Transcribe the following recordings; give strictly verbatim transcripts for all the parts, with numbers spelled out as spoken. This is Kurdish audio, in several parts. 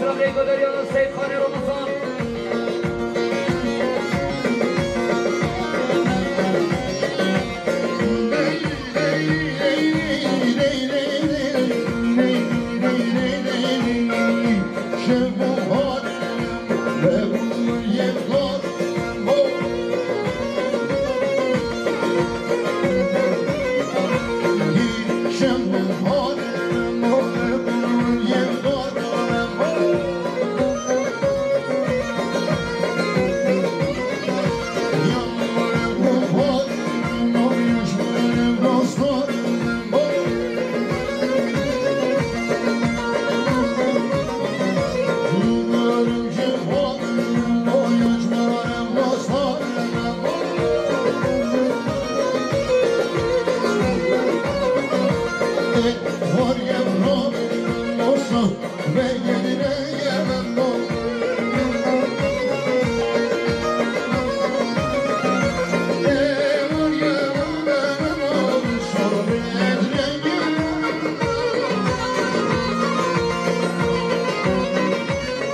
Rêko Derya Seyîd Xanê Ramazan.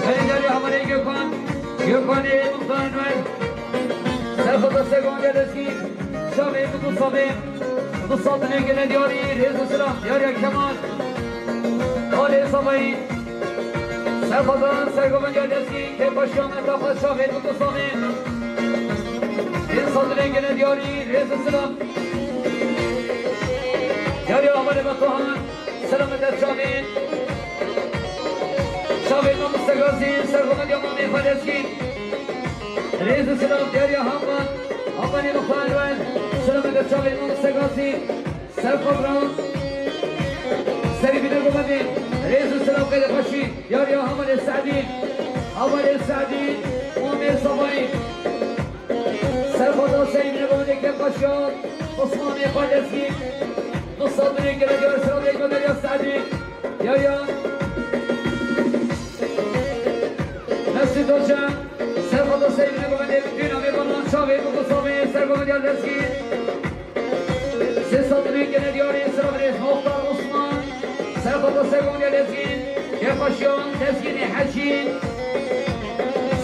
Heyder ya Hamarê Gökhan, Gökhanê Muxtar Noel. Serxweza Sergon Geleskî, Şavê Muku Savê, Musa Dilê Gele Diyarî, Rêz û Silam, Diyarya Kemal, Alê Savayî, Serxweza Sergon Geleskî, Kêpaşiya Metaxa Şavê Muku Savê, Musa Dilê Gele Diyarî, Rêz û Silam, Diyarya Amalê Batuhan, Selamet Çavê, Çavê Mamoste Gazî, Serxweza Diyarya Mamê Xaleskî, Rêz û silam Diyarya Haman, Hamanê Mixwar Wen, silamê de çavê Mamoste Gazî, Serxwebran, Serî Bîne Govendê, rêz û silam qeyde xweşî, Diyarya Hamanê Se'dî, Hamanê Se'dî, Mamê Savayî, Serxweda Serî Bîne Govendê Kêfxweşiyan, Osmanê Xwelezgî, Musa Dilê Gele Diyar, silam qeyde Diyarya Se'dî, Diyarya Mesut Hoca, Serxweda Serî Bîne Govendê, Dîna Mêvanan, Çavê Muku Savê, Serxweda Diyar Lezgî, Sê Sed Dilê Gele Diyarî, Sira Birêz Muxtar Osman, Serxweda Sergon Diyar Lezgî, Kêfxweşiyan, Lezgînê Hecî,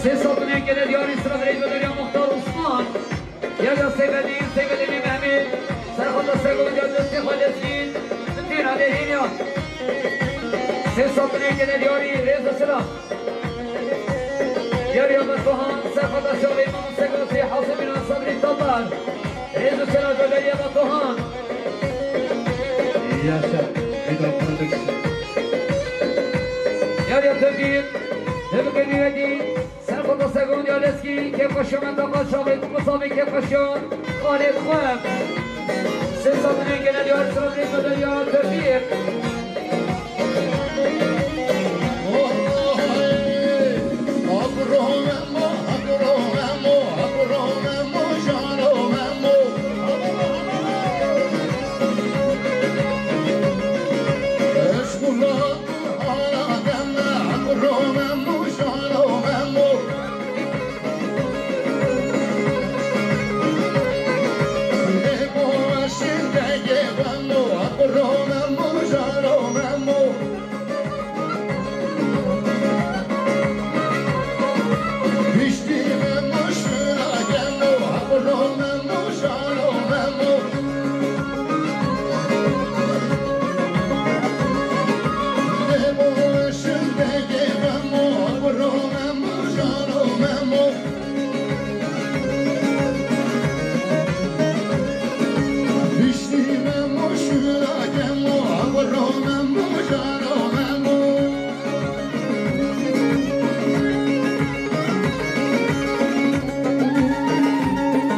Sê Sed Dilê Gele Diyarî, Sira Birêz Bederiya Muxtar Osman, Diyarya Seyfedîn, Seyfedînê Mehmet, Serxweda Sergon Diyar Lezgî, Xwe Lezgî, Dîna Lehêniyan, Sê Sed Dilê Gele Diyarî, rêz û silam. Diyarya Batuhan, Serxweda Şavê Mamoste Gazî, Hasê Bîna Sabrî Tatar. Rêz û selam Diyarya Batuhan. Yaşa, bir de fındık. Diyarya Tevfîk, Tevfîk Emirvedî, Serxweda Sergon Diyar Lezgî, Kêfxweşiyan Metaxa Şavê Muku Savê, Kêfxweşiyan Xalê Xweb. Sê Sed Dilê Gele Diyar, Sira Birêz Bederiya Tevfîk.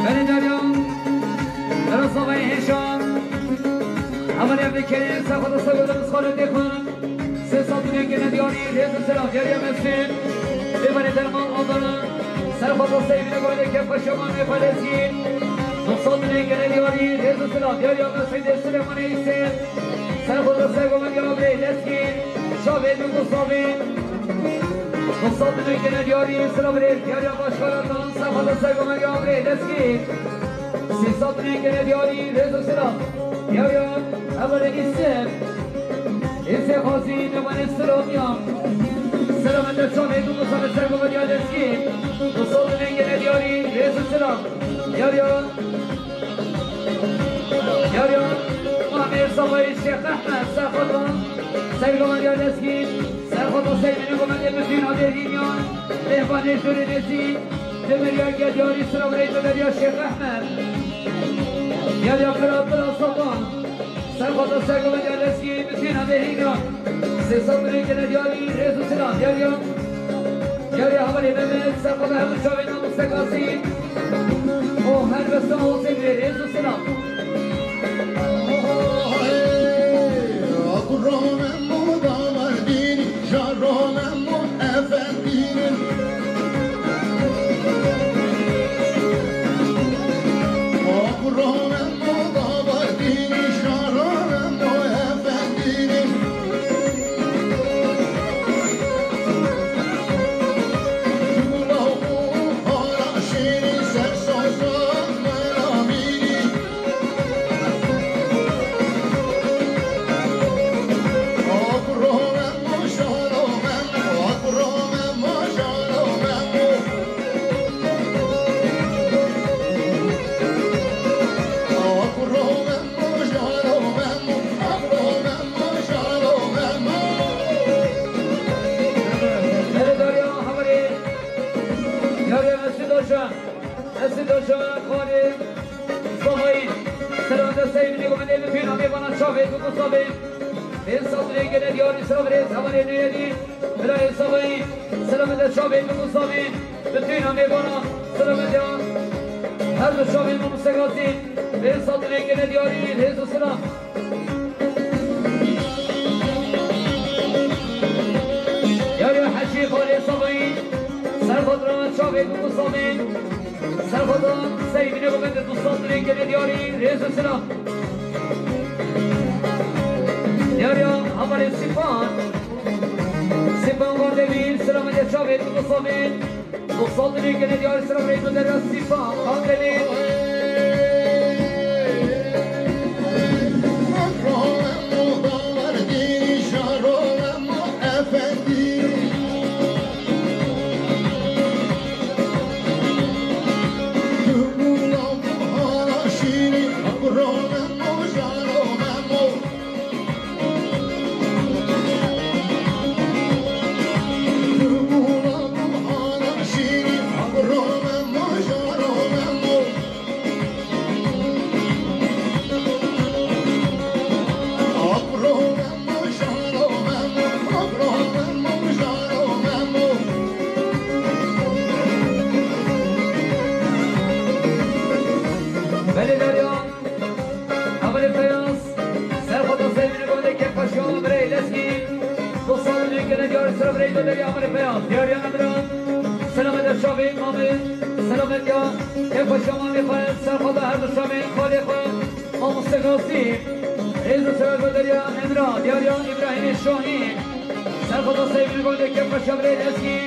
Belê Derya, Derya Savayê Hêşan, Hevalê Evdê Kerê, Serxweda Sergon Diyar Lezgî, Xalê Dêxan, Sê Sed Dilê Gele Diyarî, rêz û selam, Diyarya Mesut, Mêvanê Derman Adana, Serxweda Serî Bîne Govendê Kêfxweşiyan Mamê Xwelezgî, Musa Dilê Gele Diyarî, rêz û selam, Diyarya Mesûdê Silêmanê Îsê, Serxweda Sergon Diyar Abrê Lezgî, Şavê Muku Savê, Musa Dilê Gele Diyarî, Sira Birêz, Diyarya Başkarandan, Serxweda Sergon Diyar Abrê Lezgî, Sê Sed Dilê Gele Diyarî, rêz û selam. Diyarya Hevalê Îsê, Îsê Xazî, Mêvanê Silamiyan, Selamete çavê du qisane ser gova diya lezgî. Qisal dilên gene diyarî, rêz û selam. Diyariya, diyariya Mamê Zavayê Şêx Ehmed, serxota ser gova diya lezgî, serxota Seymînê gova diya bütün adê hînyan, lehvanê jûrê lezî, demiriya gediya diyarî sira reyde deriya Şêx Ehmed. Diyariya Kira Kira Sotan. Serxota ser gova diya lezgî, bütün adê hînyan. Sê sed milyon gene diyarî, rêz û selam. Diyariya, diyariya Hevalê Mehmet, serxota hemû çavên mamoste Gazî. O her besta Hosên vê, rêz û selam. Kurane moda merdînî, jarane mo efendînî. Kurane Hele dariya haberê. Dariya Mesut Hoca. Mesut Hoca, xalê Zavayî. Selam desteyê min ê gomendê bi pêna mêvana çavê bi gustavê. Bên saldırê gene diyarî sıra birê zamanê neyedî. Birayê Zavayî. Selam de çavê bi gustavê. Bütün amêbana, selamet ya. Her du çavên mamoste Gazî, bên saldırê gene diyarî, rêz û selam. Diyariya Hecî xalê Zavayî, serxotra çavê bi gustavê, serxotra Seymînê gomendê du saldırê gene diyarî, rêz û selam. Diyariya hamarê Sîpan, Sîpan Kandemîr, selamet ya çavê bi gustavê. Dostlar dilê gene diyarî sıra reyna deriya Sîpan, Kandemîr. Belê Derya. Hevalê Peyaz, serxota Seymînê gomendê kêfxweşiya birê Lezgî. Dostlar dilê gene diyarî sıra birê doderiya Hevalê Peyaz. Diyariya Emran. Selamet ya çavê mamê. Selamet ya kêfxweşiya mamê xwe. Serxota her du çavên xalê xwe. Mamoste Gazî. Rêz û selam doderiya Emran. Diyariya İbrahimê Şahî. Serxota Seymînê gomendê kêfxweşiya birê Lezgî.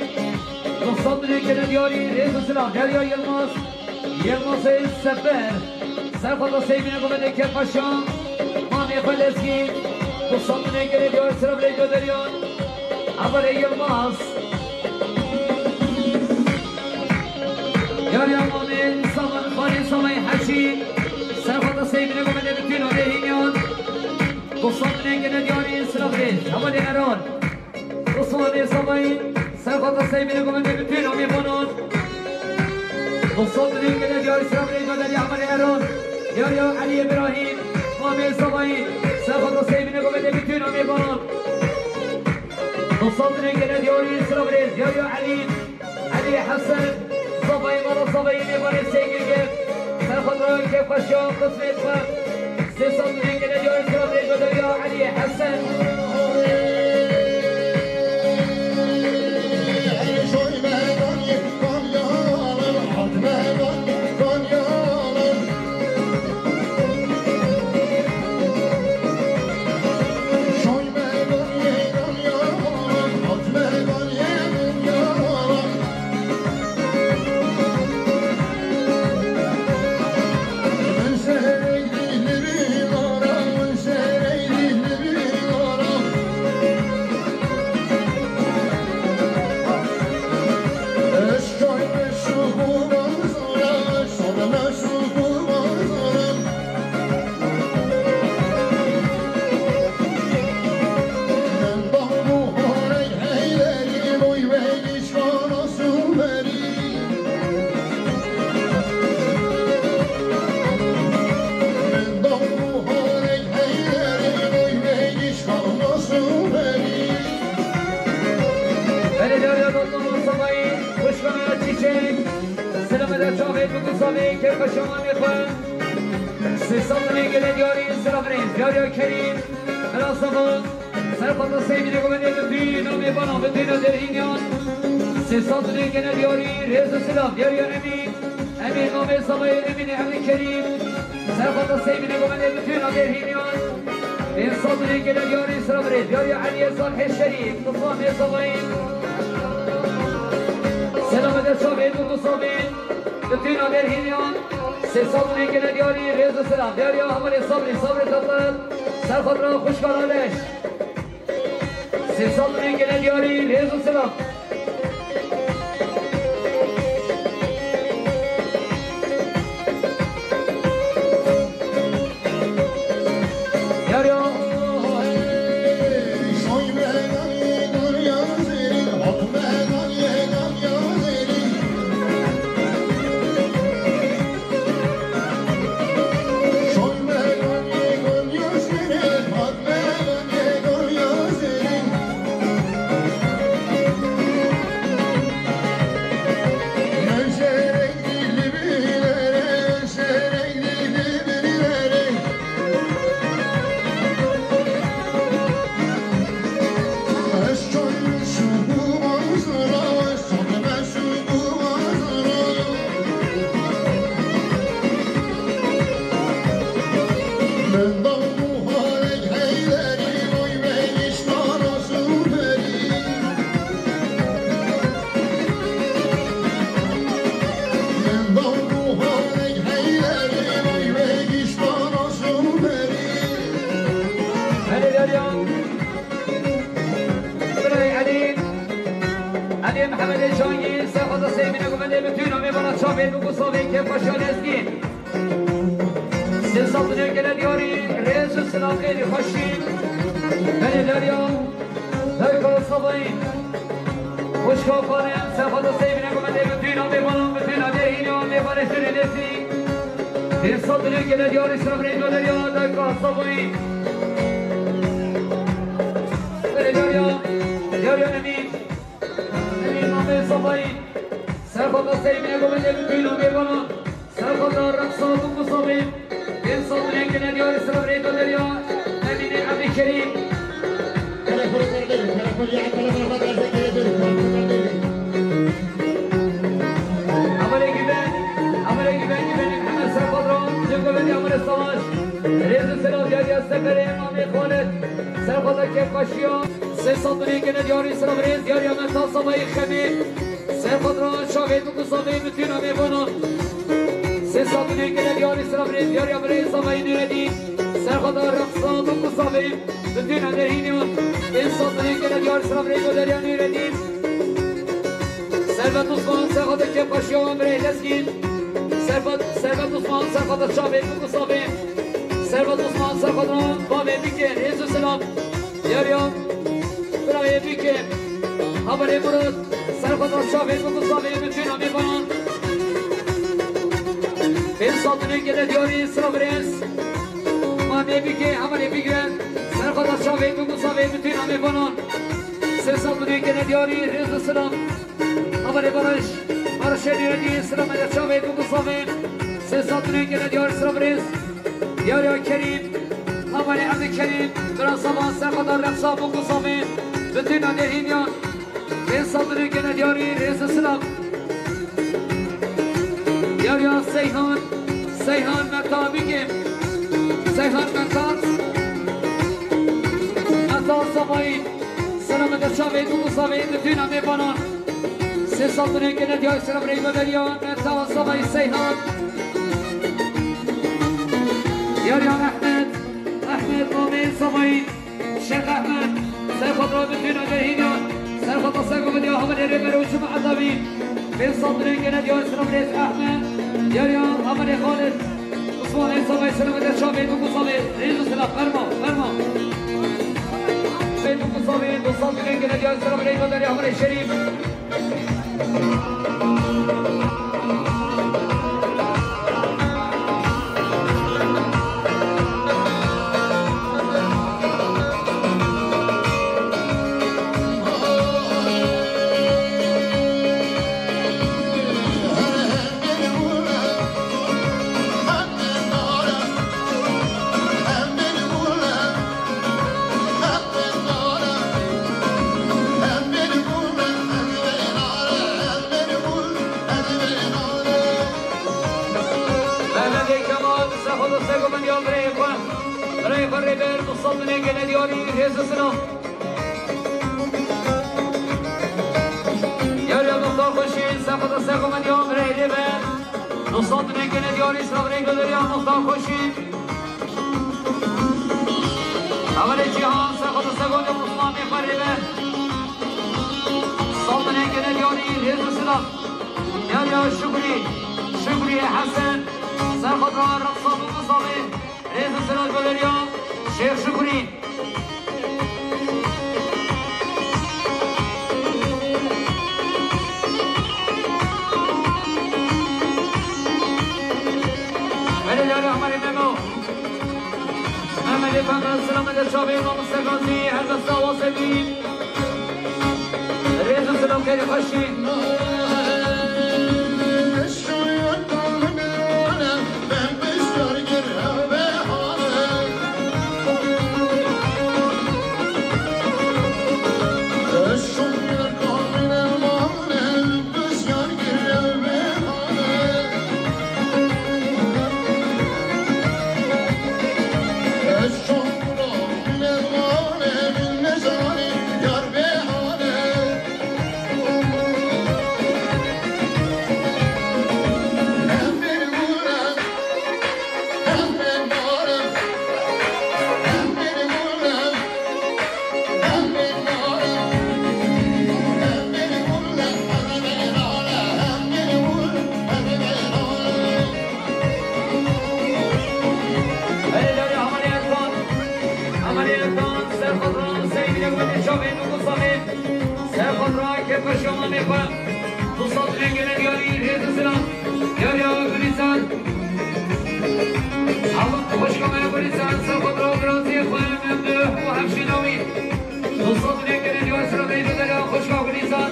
Dostlar dilê gene diyarî. Rêz û selam. Diyariya Yilmaz. Yilmazê Sefer, serxota Seymînê gomendê kêfxweşiya mamê xwe Lezgî, dostlar dilê gene diyarî sıra birê doderiyan, Hevalê Yilmaz. Diyariya mamê Zaman, xalê Zamayî Hecî, serxota Seymînê gomendê bütün adê hînyan, dostlar dilê gene diyarî sıra birê, Hevalê Eran. Osmanê Zavayî, serxota Seymînê gomendê bütün amêbanan. Dostlar dilê gene diyarî sıra birê doderiya Hevalê Eran. Diyariya Elî İbrahîm, mamê Zavayî, serxota Seymînê gomendê bütün amêbanan. Dostlar dilê gene diyarî sıra birê, diyariya Elî, Elî Hesen, Zavayî mala Zavayî nêvanê Sêgirgir, serxota kêfxweşiya qismê xwe. Sê sed û yek gene diyar kira rêveberiya Elî Hesen. Mede çavê bikuzavê kêfa şamanê xwe. Sê sal dilê gele diyarî sira birê, diyariya Kerîm, Bira Seba, serfata Seymînê Gomendê bi tûy namê bana, bi tûy na derhîniyan. Sê sal dilê gele diyarî, rêz û silav, diyariya Emîn. Emîn namê Sabayê Emînê Emîn Kerîm. Serfata Seymînê Gomendê bi tûy na derhîniyan. Pênc sed û yek gele diyarî sira birê, diyariya Eliyê Salihê Şerîf, Musa Mêzavayî. Selamete çavê bi Musa Bey, bi tûy na derhîniyan. Sê sed û yek gele diyarî, rêz û selam. Diyariya Hemalê Sabrî, Sabrî Tatlı, serfatra xwişka Laleş. Sê sed û yek gele diyarî, rêz û selam. Diyariya. Helal ya. Birayê Elî, Elî Mihemedê Cangî, serfata Seymînê Gomendê bi tûy namê bana çavê bi Gusavê kêfxweşiya Lezgî. Sê sed û neh gele diyarî, rêz û silam êdî xweşî. Belê Derya, dayka Sabayî. Xwişka xwanim, serfata Seymînê Gomendê bi tûy namê bana, bi tûy namê hîna, mêvanê şirê Lezgî. Pênc sed û neh gele diyarî sira birê Derya, dayka Sabayî. Belê Derya, Derya Emîn. Emîn namê Sabayî. Serfata Seymînê Gomendê bi tûy namê bana. Serfata reqsa bi Musabê. Pênc sed û neh gele diyarî sira birê Derya. Emînê Emîn Kerîm. Telefonu ver, telefonu ya, telefonu ver, telefonu ver. Amelê Güven, amelê Güven, Güven, Hemed Serfadra, Cem Güven, Amelê Savaş. Rêz û selam diyariya Seferê Mamê Xalid. Serfata kêfxweşiya. Sê sed û neh gele diyarî sira birê, diyariya Meta Sabayî Xemê. Serfadra çavê bi Gusavê bi tûy namê bana. Sê sed û neh gele diyarî sira birê, diyariya birê Sabayî Nûredîn. Serfata reqsa bi Gusavê. Bi tûy na derhîniyan, pênc sed û neh gele diyarî sira birê Derya Nûredîn. Servet Osman, serfata kêfxweşiya wan birê Lezgîn. Servet, Servet Osman, serfata çavê bi Gusavê. Servet Osman, serfata bavê Bîkê, rêz û selam. Diyariya birayê Bîkê, Haberê Murat, serfata çavê bi Gusavê bi tûy namê bana. Pênc sed û neh gele diyarî sira birêz. Mamê Bîkê, Hemalê Bîgre, serfata çavê bi Musabê bi tûy namê bana. Sê sed û neh gele diyarî, rêz û silam. Hemalê Barış, Barışê Nûredîn, silamê de çavê bi Musabê. Sê sed û neh gele diyarî, silam rêz. Diyariya Kerîm, Hemalê Emî Kerîm, Bira Saban, serfata reqsa bi Musabê. Bi tûy namê hîniyan. Pênc sed û neh gele diyarî, rêz û silam. Diyariya Seyhan, Seyhan Meta Bîkê. Seyhan Meta, Meta Sabayî. Selamete çavê bi Musabê bi tûy namê bana. Sê sed û neh gele diyarî, silam rêz û derya, Meta Sabayî Seyhan. Diyariya Ehmed, Ehmed Mamê Sabayî. Şêx Ehmed, serfata bi tûy namê hîniyan, serfata Sego Medya Hamelê Rêber û Cuma Edabî. Pênc sed û neh gele diyarî, silam rêz Ehmed. Diyariya Hamelê Xalid. Osmanê Sabayî, selamete çavê bi Musabê. Rêz û silam, ferma, ferma. Çavê bi Musabê, du sed û neh gele diyarî, silam rêz û derya Hamelê Şerîf. Ber, Mustafa Nengene diyarî, rêz û silam. Yar ya Muxtar Xweşî, Sefata Sego Medya, birayê lê ber. Mustafa Nengene diyarî, sira birayê Goderya, Muxtar Xweşî. Hevalê Cîhan, Sefata Sego Medya, Mustafa Nengene ber. Mustafa Nengene diyarî, rêz û silam. Yar ya Şukrî, Şukrî Hesen, Sefata Rexsa Mustafa. Rêz û silav Goderya Şêx Şukrî. Belê yarê Amerê Memo. Mehmetê Pembe, silamê de çavê Mamoste Gazî, her desta wasebî. Rêz û silav kerê xweşî. Hey, Lale, Ameliyattan, Ameliyattan, Serhat Ram, Seydiye, Weli, Çavên, Mustafa. Serxwe bi rayeke xweş ya mamê xwe. Du sed lengene diyarî rêz û silam. Diyariya Gulîzar. Hava xweşka me ya Gulîzar. Serxwe bi ra-, bi raziyê xwe, Memduh û hevşîna wî. Du sed lengene diyar sira veyve dera xweşka Gulîzar.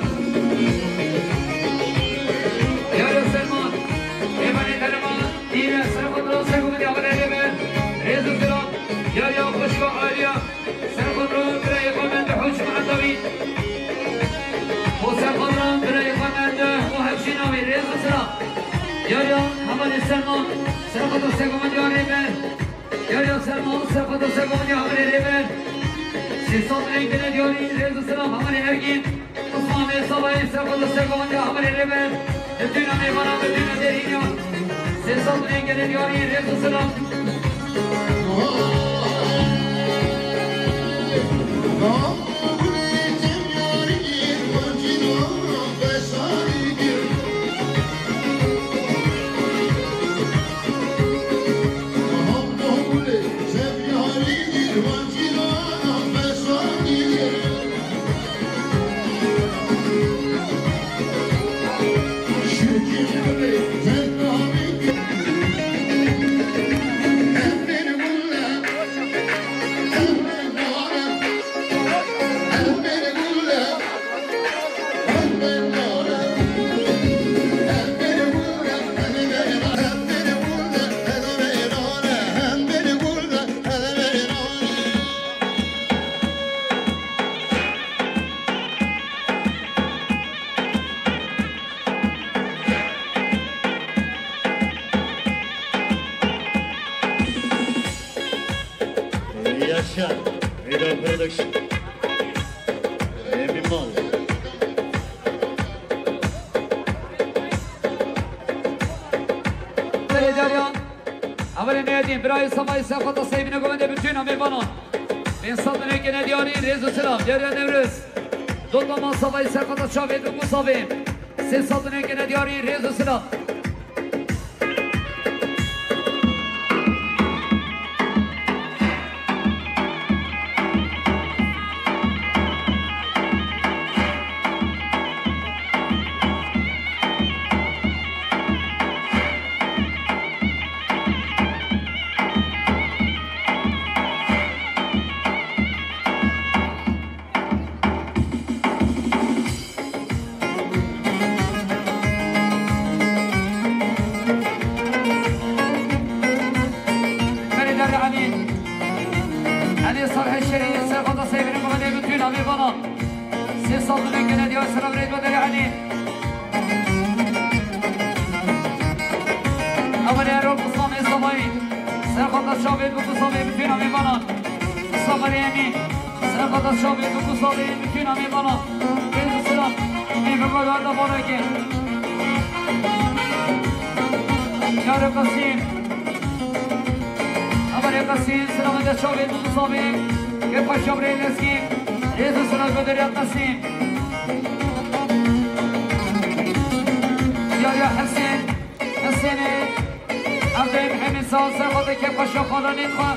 Diyariya Selman. Êvanê Teleman. Îre serxwe bi ra-, serxwe bi diya xwe derê be. Rêz û silam. Diyariya xweşka Aliya. Serxwe bi ra-, birayê xwe Memduh û cemaeta wî. Û serxwe bi ra-, birayê xwe Memduh û hevşîna wî, rêz û silam. Yariya hevalê Selman, serxwe bi ra-, serxwe bi ra-, diyarê me. Yariya Selman, serxwe bi ra-, serxwe bi ra-, hevalê rêber. Sê sed lengene diyarî, rêz û silam, hevalê Ergîn. Osman Bey Salayê, serxwe bi ra-, serxwe bi ra-, hevalê rêber. Bütün mêvanan, bütün derînya. Sê sed lengene diyarî, rêz û silam. Yaşa. Eda Production. Emin mal. Belediye Hevalê Neyedîn, birayê Samayê Serxweta Seyvîne govende bütün amêvanan. Pênc sed lengene diyarî, rêz û silam. Diyariya Newroz. Dotama Samayê Serxweta Çavê Dû Musavê. Sê sed lengene diyarî, rêz û silam. Berê Derê Elî. Elî Sarheşerî, Serxweta Seyvîne govende bütün amêvanan. Sê sed lengene diyar sira birê Derê Elî. Amele Erol Muslamê Samayî. Serxweta Çavê Muslamê bütün amêvanan. Sabarê Emîn. Serxata çavê ku ku salê Emîn fîna mêvana. Rêz û silam. Mêvana da bareke. Yarê Qasîm. Amarê Qasîm, silamê de çavê ku ku salê. Ke paşa birê Lezgî. Rêz û silam ku derya Qasîm. Yarê Hesên. Hesênê, Evdeyê Mihemîd Sal, Serxatê Kêfxweşa xwalanê xwe.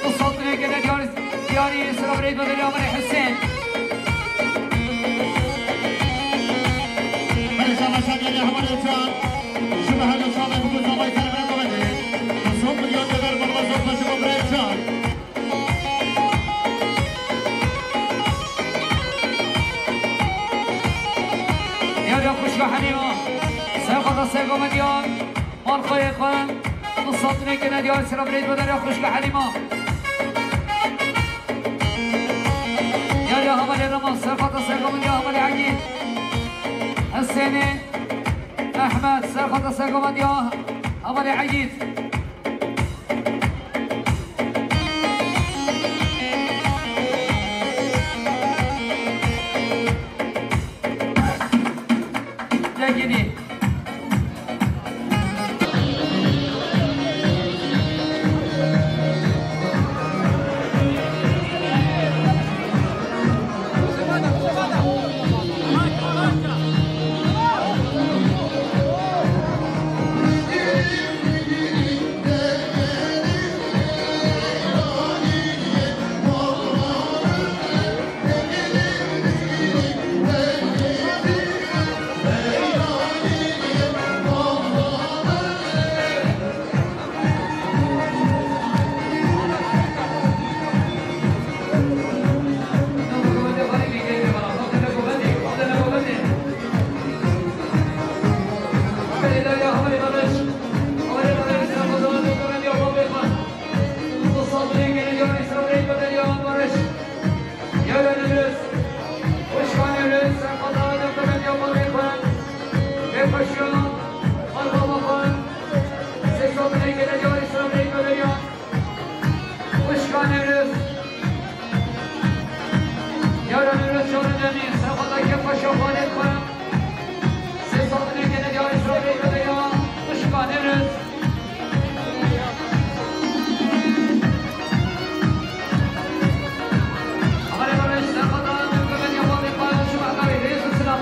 Tu sal dinê gele diyarî, diyarî sira birê Bedrî Amerê Hesên. Belê şabaşa gelê hevalê can. Ji mehelê çavê bû zavay serê birê Bedrî. Hesên milyon dever barbazo xwe ji bo birê can. Diyar ya xwişka Helîma. Serxata Sergo Medyan. Mal xweyê xwe. Tu sal dinê gele diyar sira birê Bedrî ya xwişka Helîma. Diyar ya hevalê Rema. Serxata Sergo Medyan hevalê Egîd. Hesênê. Ehmed. Serxata Sergo Medyan hevalê Egîd. Xwişka Newroz. Diyara Newroz şorê demî, serxwata kêfxweşa xwalê xwe. Sê sal dinê gele diyarê şorê xwe de ya, xwişka Newroz. Amarê barış, serxwata Newroz ya xwalê xwe, şima dawî rêz û silam.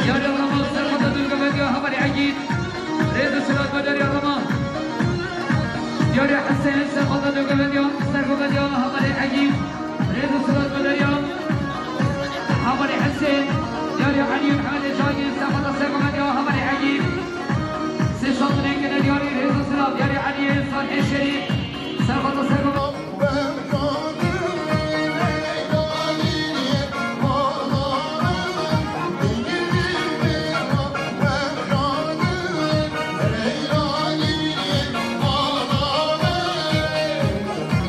Diyarê Rama, serxwata Dûrgevediya hevalê Egîd. Rêz û silat bo diyarê Rama. Diyarê Hesên, serxwata Dûrgevediya, serxwata hevalê Egîd. Rêz û silat bo diyarê hevalê Hesên. Diyarê Elî Mihemedê Cagîr, serxwata serxwata hevalê Egîd. Sê sal dinê gele diyarê rêz û silat. Diyarê Elî Salihê Şerîf, serxwata serxwata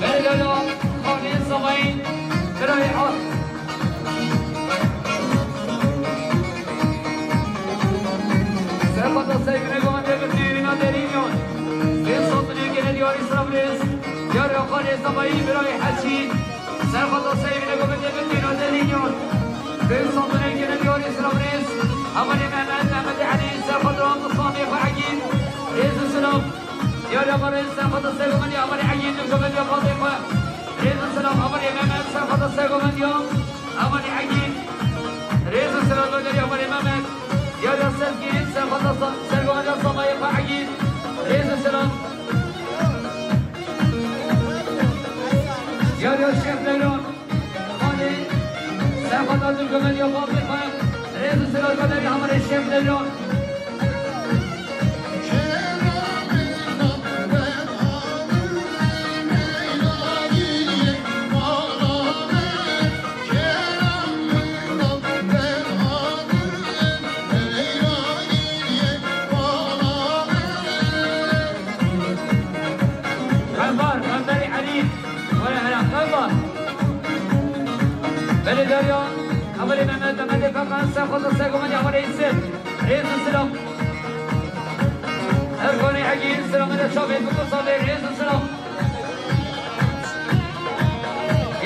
Bergala, Xanê Zemayî, birayê Haq. Serxwata Seyfine Govendê Birtî Wîna Derînyan. Sê sal dinê gele diyarî sira birêz. Diyarê Xanê Zemayî, birayê Hecî. Serxwata Seyfine Govendê Birtî Wîna Derînyan. Sê sal dinê gele diyarî sira birêz. Hevalê Mehmet, Mehmetê Elî, serxwata Muslamê xwe Egîd. Rêz û silam. Diyarê Serxweta sergovendiya Amerê Egîd, govendiya paqê xwe. Rêz û selam Amerê Mehmet, serxweta sergovendiya Amerê Egîd. Rêz û selam govendiya Amerê Mehmet. Diyariya Sezgîn, serxweta sa-, sergovendiya Samayê xwe Egîd. Rêz û selam. Diyariya Şêx Leyla. Xalê, serxweta dûrgovendiya bavê xwe, rêz û silav goverî Amerê Şêx Leyla. Xembar, Xemberê Elî. Were here, xembar. Belê Derya, Amerê Mehmet, Mehmetê Feqan, serxweta sergovendiya Amerê Îsir. Rêz û silam. Erkanê Egîn, silamê de çavê bikir savê, rêz û silam.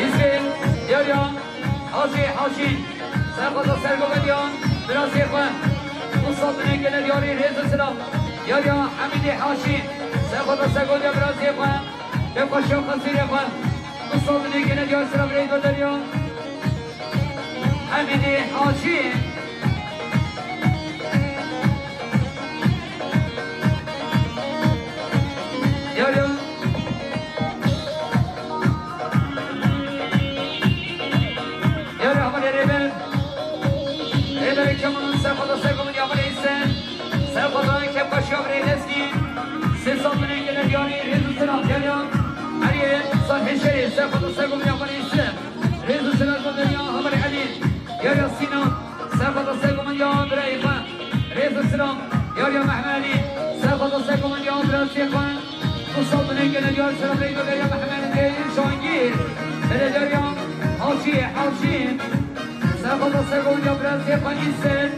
Îsir, Derya, Hacî, Hacî, serxweta sergovendiya, birazê xwe. Û sal binê gele diyarî, rêz û silam. Derya, Hemîdê Hacî, serxweta sergovendiya, birazê xwe. Pêxweşiya xwezîrê xwe. Du sal dinê gele diyar sira birêz do derya. Hemîdê Hacî. Diyar ya. Diyar ya, hevalê rêber. Rêberê Kemal'ın serxweta sergovendiya xwe neyse. Serxweta kepkaşiya birê Lezgî. Sê sal binê gele diyarî, rêz û silav diyar ya. Erê Sahê Şerê, serxweta sergovendiya xwe neyse. Rêz û silav govendiya Hevalê Elî. Diyar ya Sînan, serxweta sergovendiya birayê xwe. Rêz û silav. Diyar ya Mehmed Elî, serxweta sergovendiya birasê xwe. Du sal binê gele diyar sira birayê do derya Mehmed Cihangîr. Belê derya Hacî, Hacî. Serxweta sergovendiya birasê xwe Îsir.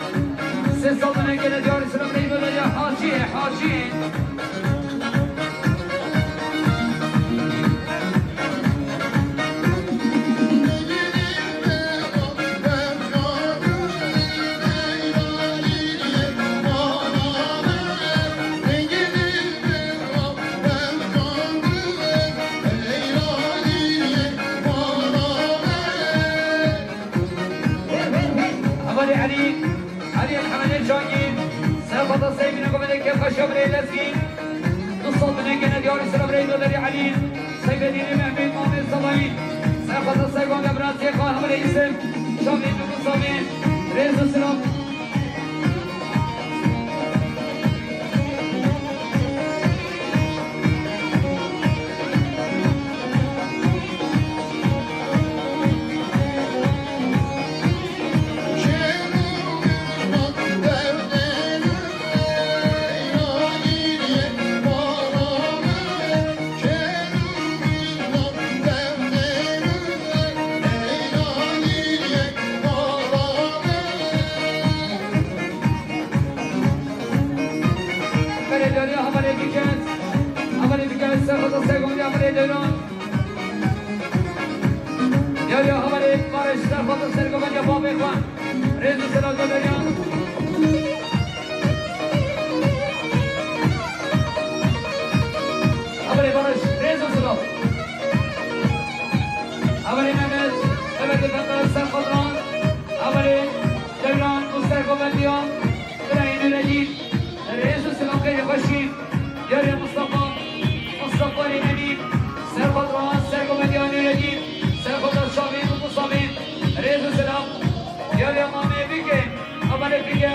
Sê sal binê gele diyar sira birayê do derya Hacî, Hacî. Hevalê Elî, Elî Mehmedê Cangî, serxweta Seybîne Gomedê Kefkaşa birê Lezgî, du sal binê gene diyarî sira birê Doderî Elî, Seybedînê Mehmê Mamê Salayî, serxweta Seygonde birasê xwe Hevalê Îsim, Şamê Dû Samê, rêz û silav. Berê deriya hevalê biket, hevalê biket, serxweta Seygonde hevalê deriya. Deriya hevalê Barış, serxweta sergovendiya bavê xwe. Rêz û silav deriya. Hevalê Barış, rêz û silav. Hevalê Mehmet, Mehmetê Feqir, serxweta. Hevalê Ceylan û sergovendiya. Birayê Nûredîn, rêz û silav xêr û xweşî. Diyarê Mustafa, Mustafa Rêmenî, serxweta sergovendiya Nûredîn, serxweta Şamî û Mustavî, rêz û silav. Diyarê Mamê Bikê, hevalê Bikê,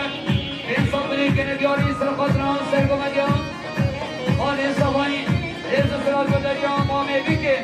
pênc sal binê gene diyarî serxweta sergovendiya. Xalê Savayî, rêz û silav deriya Mamê Bikê.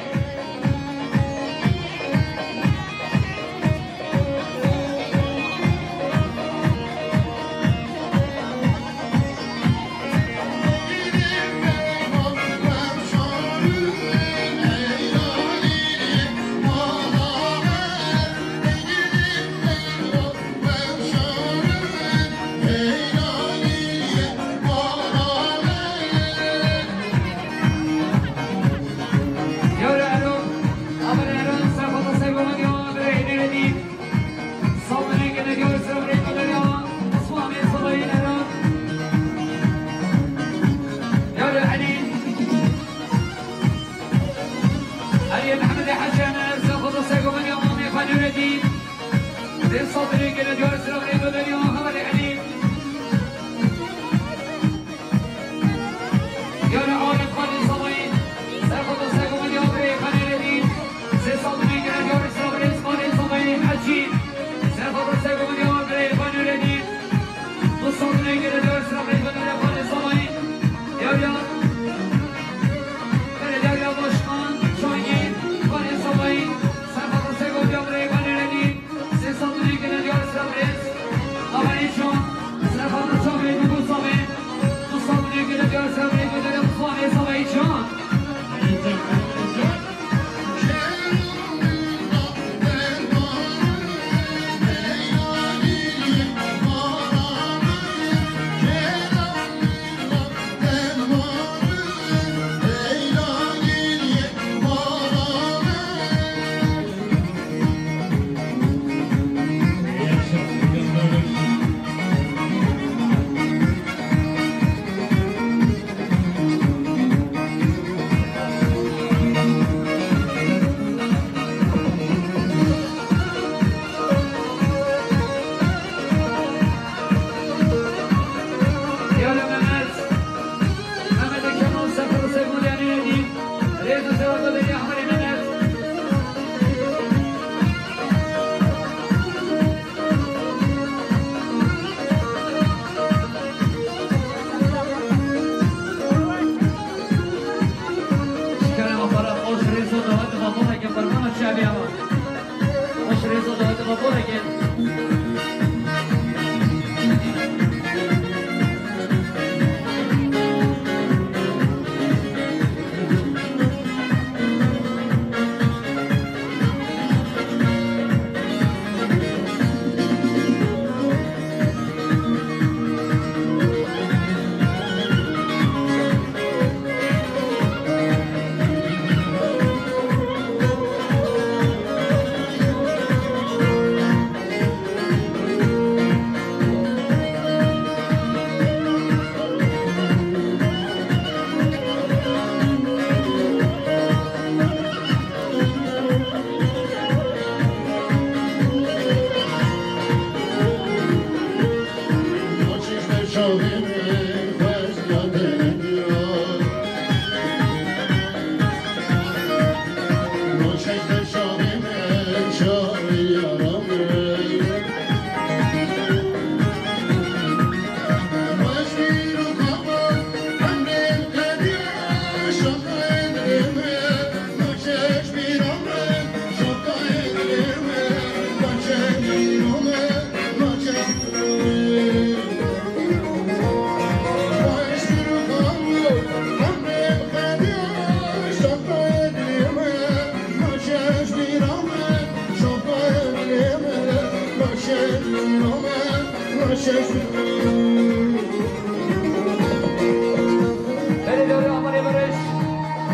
Belê dewrê amelê beriş,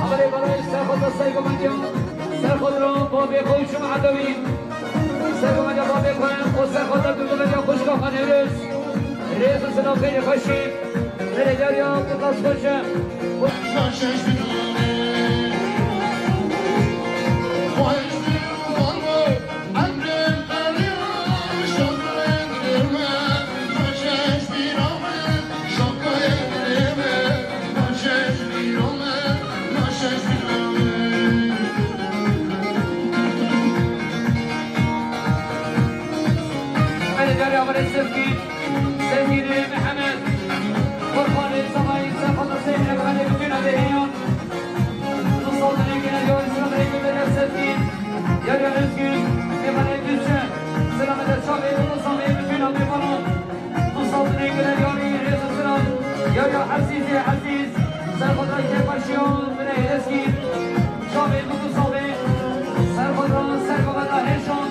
amelê beriş, serxweta sergomendiyan, serxwedra babê xwe û çû edewî, sergomendiya babê xwe û serxweta dûgumediya xwişka xwe Newroz, rêz û silav xeyrê xweşî, belê dewrê ya bi qas xweş e. Belê dewrê amelê Sefkî, Sefkî Mihemed, Qurbanê Zemayî, serxweta Seyîd Efendî, bi tûna bêhînan. Du sal dinê gene diyarî sira birê gundê Sefkî, Yariya Özgün, Êvanê Duzçe, selamete çavê û nizamê bi tûna bêvanan. Du sal dinê gene diyarî rêz û silav, Yariya Ezîzê Ezîz, serxwedra kêfxweşiya birê Êleskî, çavê bi du sal bê, serxwedra sergoveda hêşan,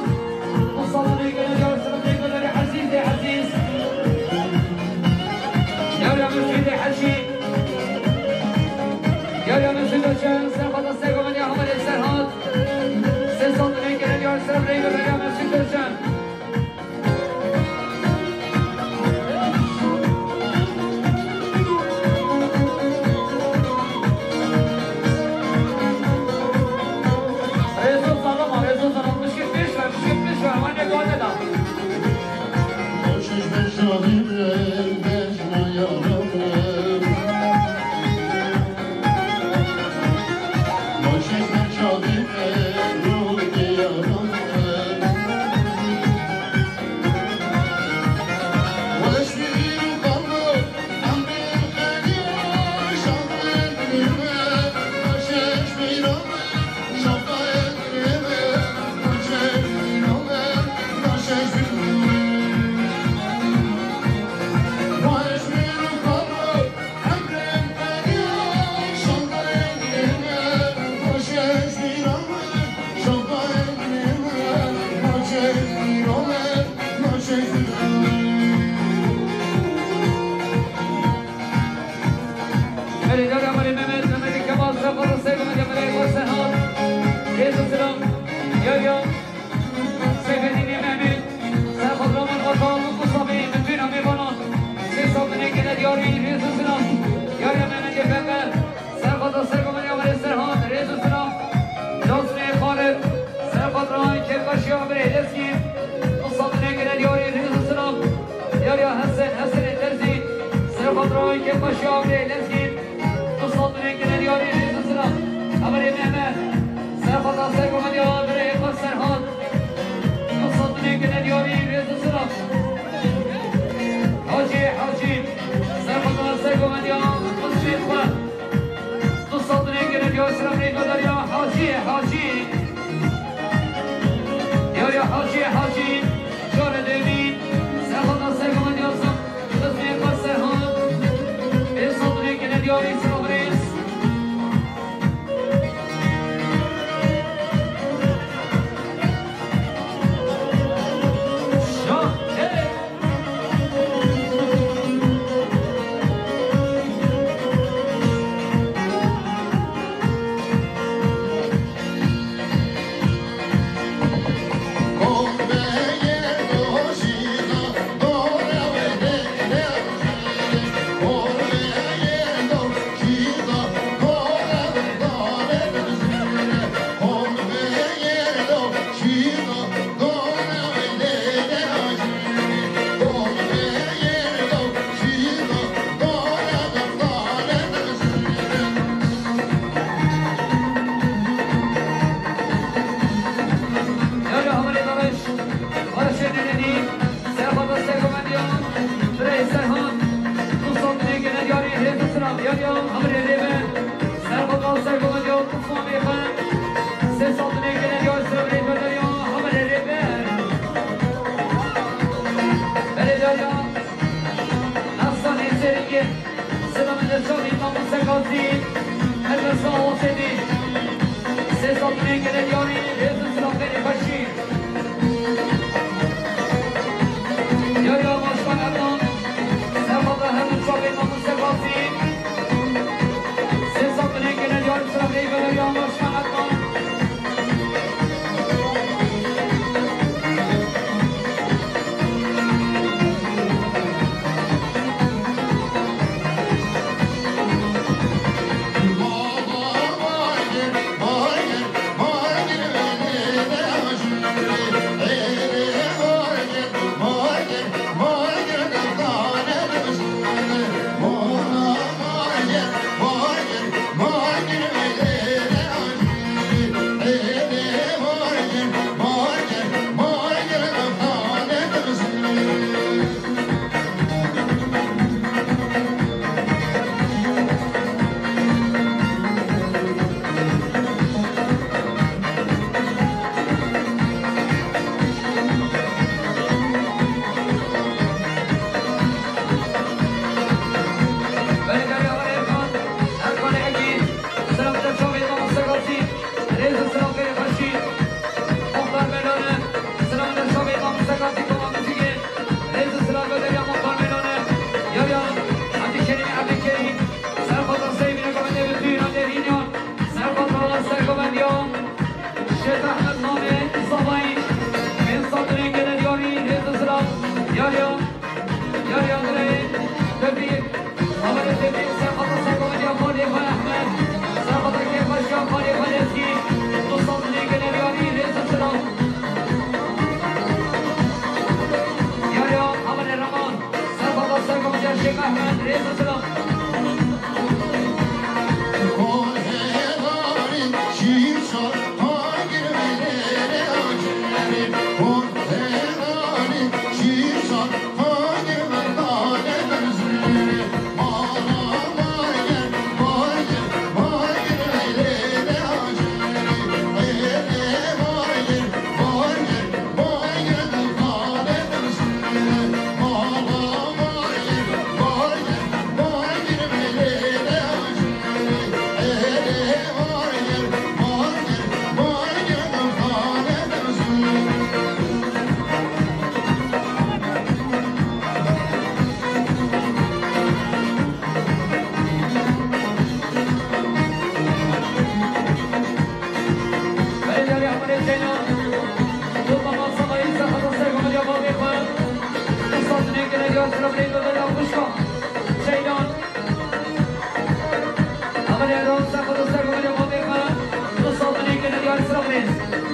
du sal dinê gene diyarî sira birê gundê Ezîzê Ezîz, Yariya Mifîdê Heşî, Yariya Mifîdê Çen, serxwedra sergomendiya Hemerê Serhat, sê sal dinê gene diyarî sira birê gundê Yariya Mifîdê Çen. Rêzo salama, rêzo salama. Mişkê pêş ve, mişkê pêş ve. Hemen ne gade da. Belê, dewrê Amelê Mehmet, Mehmetê Kemal, serxwedra sergomendiya Belê Serhat, rêz û silav, Yariya Seyfedînê Mehmet, serxwedra Min Atal û Musabê, bi tûna mêvanan, sê sal dinê gene diyarî rêz û silav, Yariya Mehmetê Pember, serxwedra sergomendiya Amelê Serhat, rêz û silav, Yasmê Xalid, serxwedra kêfxweşiya birê Êleskî, du sal dinê gene diyarî rêz û silav, Yariya Hesen, Hesenê Terzî, serxwedra kêfxweşiya birê Êleskî, du sal dinê gene diyarî rêz û silav, Amelê Mehmet, serxwedra sergomendiya birê Êleskî Serhat, du sal dinê gene diyarî rêz û silav, Hacî Hacî, serxwedra sergomendiya Musabê xwe. Du sal dinê gene diyarî sira birê gundê Yariya Hacî Hacî. Yariya Hacî Hacî, carê dêmî, serxwedra sergomendiya Musabê xwe Serhat. Pênc sal dinê gene diyarî sira birêz. Şahê. Yariya Amelê Barış, Barışê Nêrînî, serxwedra sergomendiya birê Serhat, du sal dinê gene diyarî rêz û silav, Yariya Amelê Rêber, serxwedra sergomendiya Osmanê xwe, sê sal dinê gene diyarî sira birê Yariya Amelê Rêber. Belê Yariya Hasanê Serî. Selamete çavê Mamoste Gazî, helbesta Hosênî. Sê sal dinê gene diyarî, rêz û silav xeyrê xweşî. Yariya Başkan Erda,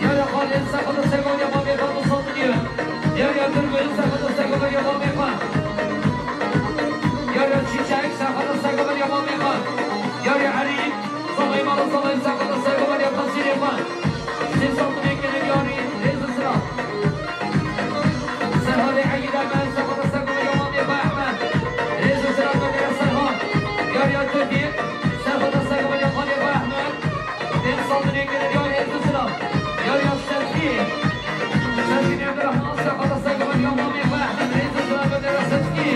Yara Xalid, serxweda sergoviya mamê xwe, du sed û newid. Yara Turgut, serxweda sergoviya mamê xwe. Yara Çîçek, serxweda sergoviya mamê xwe. Yara Erî, zavayê mala zavayê, serxweda sergoviya qesîrê xwe. Sê sed û yek yara Rêz û Silav. Serhadê Egîd Ehmed, serxweda sergoviya mamê xwe Ehmed. Rêz û silav derdê Serhad. Yara Tevfîq, serxweda sergoviya xalê xwe Ehmed. Pênc sed û yek yara Rêz û Silav. Yara Sezgî. Sezgîn Evdirehman, serxweda sergoviya mamê xwe Ehmed, rêz û silav derdê Sezgî.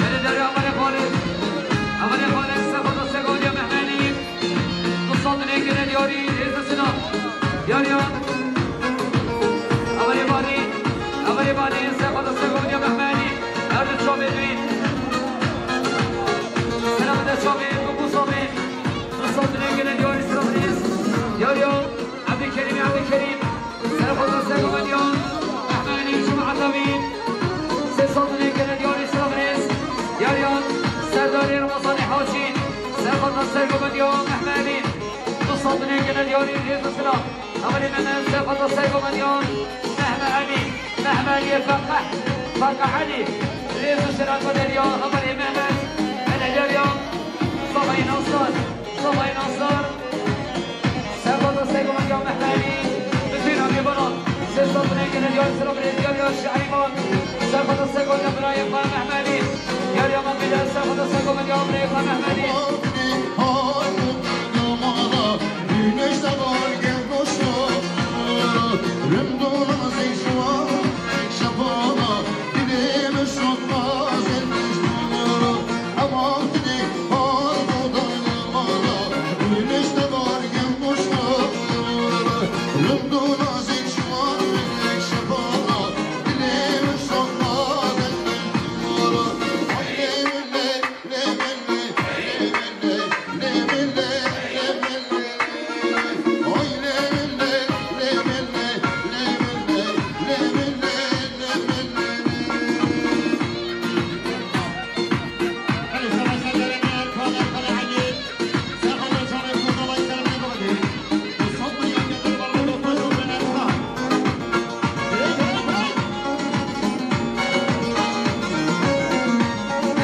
Belê derê Amerê Xalid. Amerê Xalid, Sefada Segonya Mehmenî. Nusat nêkine diyarî, rêz û silav. Diyariya. Amerê Barî. Amerê Barî, Sefada Segonya Mehmenî. Her du çavê duyî. Selam de çavê, bu bu çavê. Nusat nêkine diyarî, silav rêz. Diyariya. Ebdîkerîm, Ebdîkerîm. Serxweza Sergo Medyan, Mehmenî, Cuma Etewî, sê sed û neh gele diyarî silav rêz, diyariya Serdarê Remezanê Hacî, Serxweza Sergo Medyan, Mehme Emîn, du sed û neh gele diyarî rêz û silav, Hevalê Mehme, Serxweza Sergo Medyan, Mehme Emîn, Mehme Elî Feqeh, Feqeh Elî, rêz û silav deriya, Hevalê Mehme, Mehme deriya, Sabahî Nasar, Sabahî Nasar, Serxweza Sergo Medya Mehmedî, bütün akrabalar, sê sed û neh gele diyar silav rêz, diyariya Şehîman, Serxweza Sergo Medya birayê xwe Mehmedî, diyariya Mehmedî, Serxweza Sergo Medya birayê xwe Mehmedî.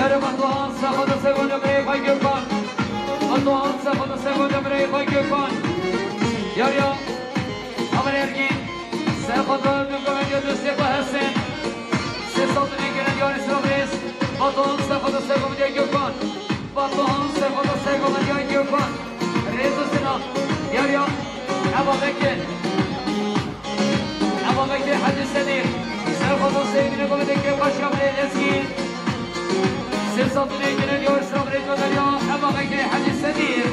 Yarê Batuhan, Serxweza Sergo Medya birayê xwe Gökhan. Batuhan, Serxweza Sergo Medya birayê xwe Gökhan. Yarê Amer Ergîn, Serxweza Sergo Medya dostê xwe Hesen. Sê sed û neh gele diyarî silav rêz. Batuhan, Serxweza Sergo Medya Gökhan. Batuhan, Serxweza Sergo Medya Gökhan. Rêz û silav. Diyariya Eva Bekir. Eva Bekir Hacî Sedîr. Serxweza Seydîne Gomedekê Başka Birê Lezgî. Sê sed û neh gele diyar silav rêz û deriya Eva Bekir Hacî Sedîr.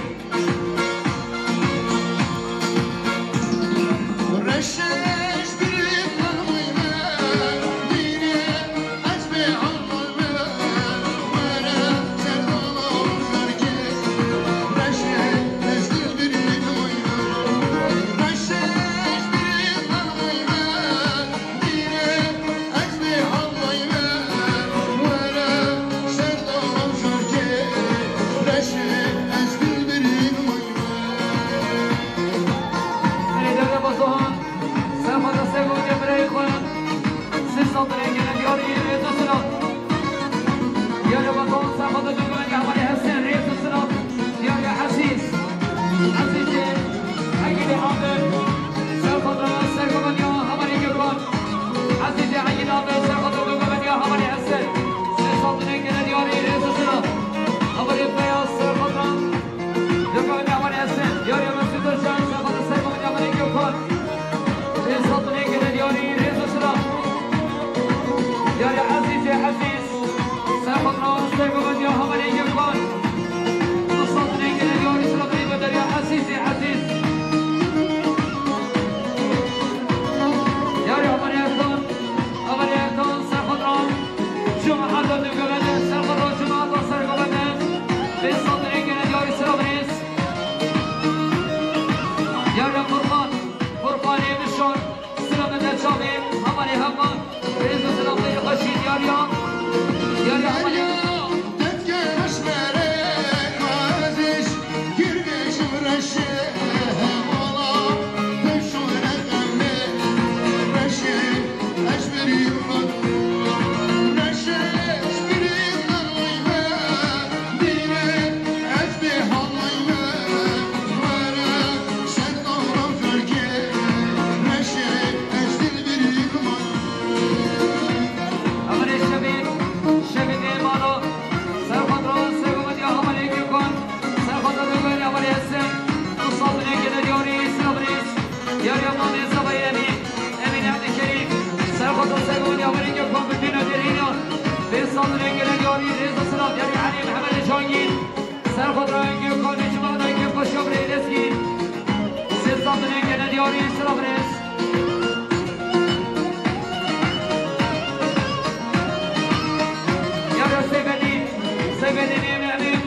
Silav rêz. Yara Seyfedîn, Seyfedîn Emîn,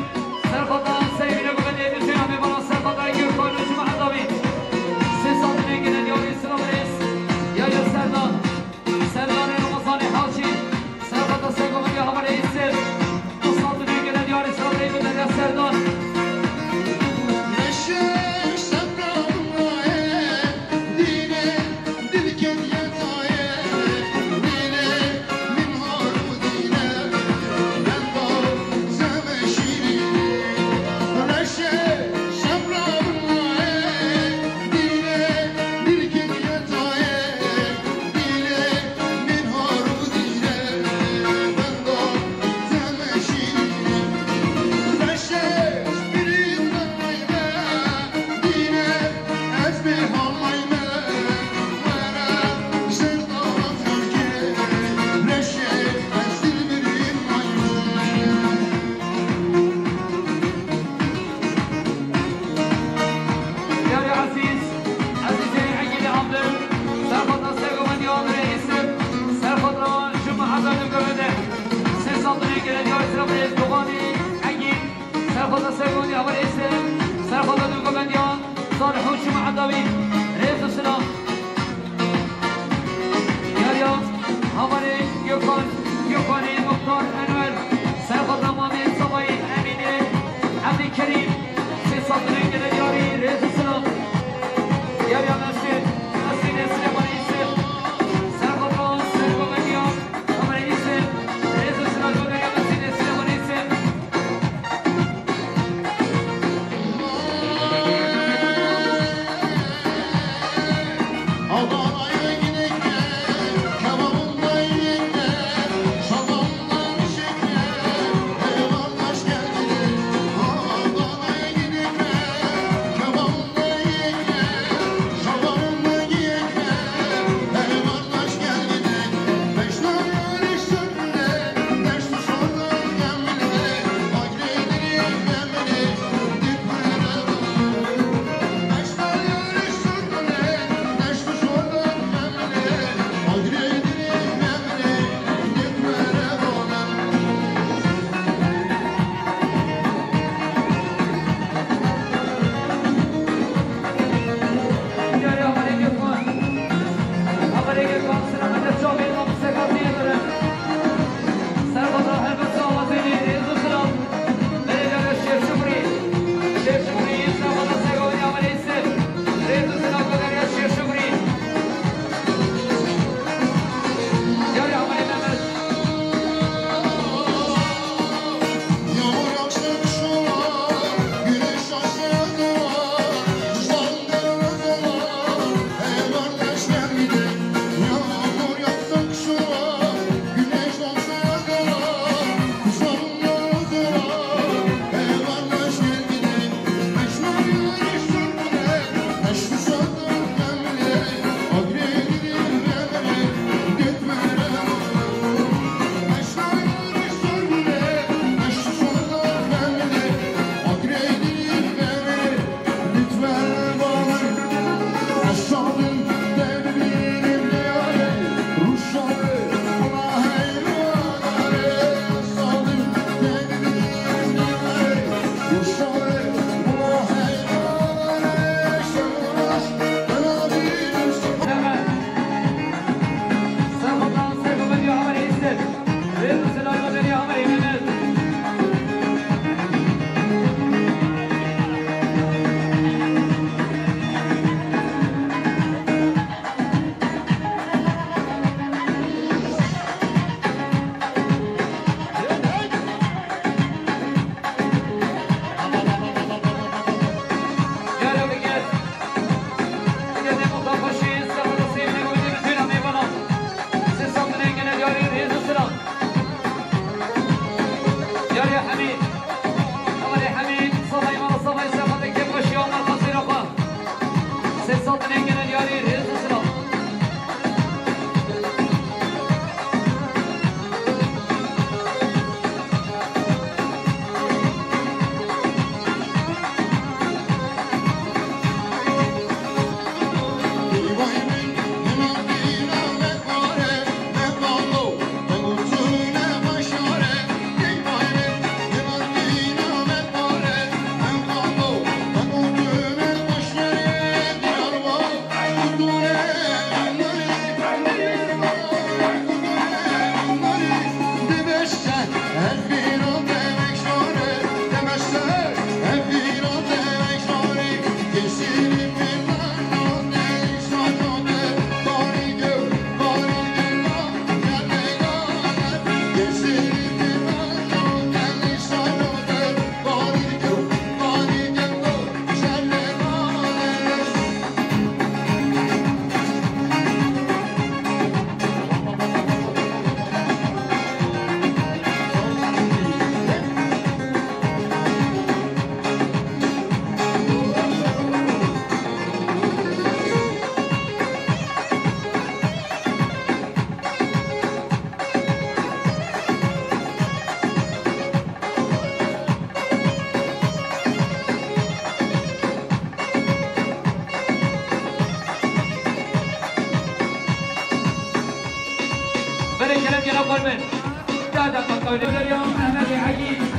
Serxwata Seyfîne Guvendê, bütün amê bana Serxwata Gürkan û Cuma Edavî. Sê sed lê gene diyarî silav rêz. Yara Serdan, Serdanê Ramazanê Hacî, Serxwata Seyfedîn Hamarê Îsir. Sê sed lê gene diyarî silav rêz gene Serdan. Yarê Ezîz, Ezîzê Egîlê Abdul, Serxwata Sego Wendiyan Reîsim, Serxwata Cuma Abdul Gövende, Sê sed lê gene diyarî silav rêz Doğanî Egîl, Serxwata Sego Wendiyan Reîsim, Serxwata Dû Govendiyan, Salih û Cuma Edavî, rêz û silav. Yariya Hamarê Gökhan, Gökhanê Muxtar Enwer, Serxwata Mamê Sabayê Emînê, Evdî Kerîm, Sê sed lê gene diyarî rêz û silav. Yariya Nesrîn, Nesrînê Silêmanî Îsir, Serxwata Sergo Mediya, Hamarê Îsir, rêz û silav göneriya Nesrînê Silêmanî Îsir. Yarê Hemî, Hevalê Hemî, Savayê Mala Savayê Serxwedê kêfxweşiya Merxasê Rafa. Sê sed lê gene diyarî rêz û silav. Qurban. Dada Qurban. Mehmet Hacı.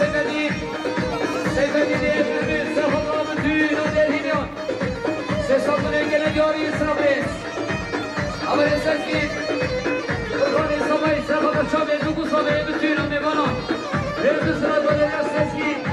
Seyfeddin, Seyfeddin diye bir sefada bütün o delhiniyor. Ses altına gelen yar İsrail. Ama esas ki Kurban-ı Sabah, Sabah Çabe, Dugu Sabah, bütün o mevana. Ve bu sırada esas ki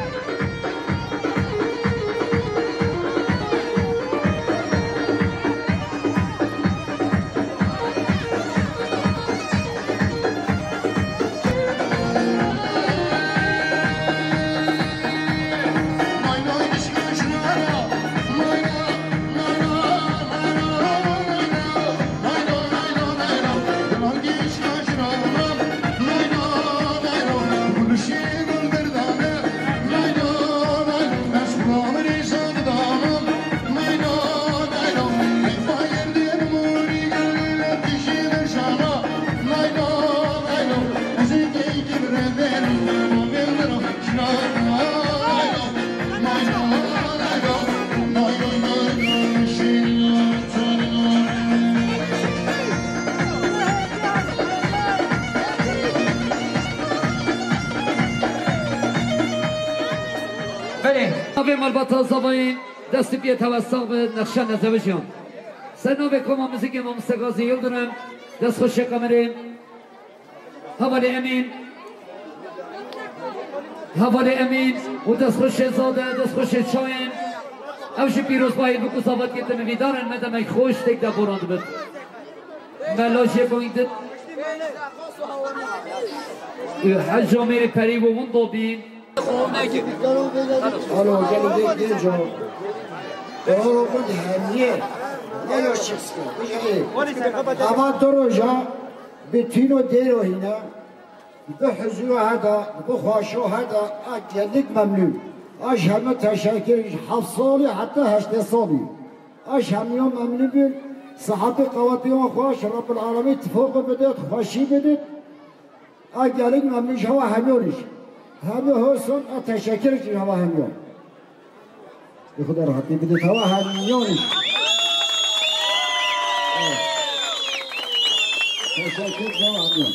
Navê malbata zavayî destî piyê tewe sax bi nexşa nezewijiyan. Ser navê koma muzîkê Mamoste Gazî Yildirim, destxweşê Qemerê, hevalê Emîn, hevalê Emîn û destxweşê Zade, destxweşê Çayên. Ew jî pîrozbahî bi ku zavat girtin vîdarin me demek xweş tek de boran dibit. Me lajê bang dit. Hej Amêrî perî û winda bîn. Alo, gelê dê, dê co. Doğru bu hemiye. Ne yok çıksın? Ama dur hoca. Bütün o der o hine. Bi huzur heda, bi xweşo heda, a gelek memnun. A ji hemû teşekkür, heft salî heta heştê salî. A ji hemû memnun bin. Sihetê qewetê wan xweş, Rabbul Alemîn tifaqê bidit, xweşî bidit. A gelek memnun ji hewa hemû riş. Hemû hoson a teşekkür ji hewa hemû. Bi Xuda rahatî bidit hewa hemû riş. Teşekkür ji hewa hemû.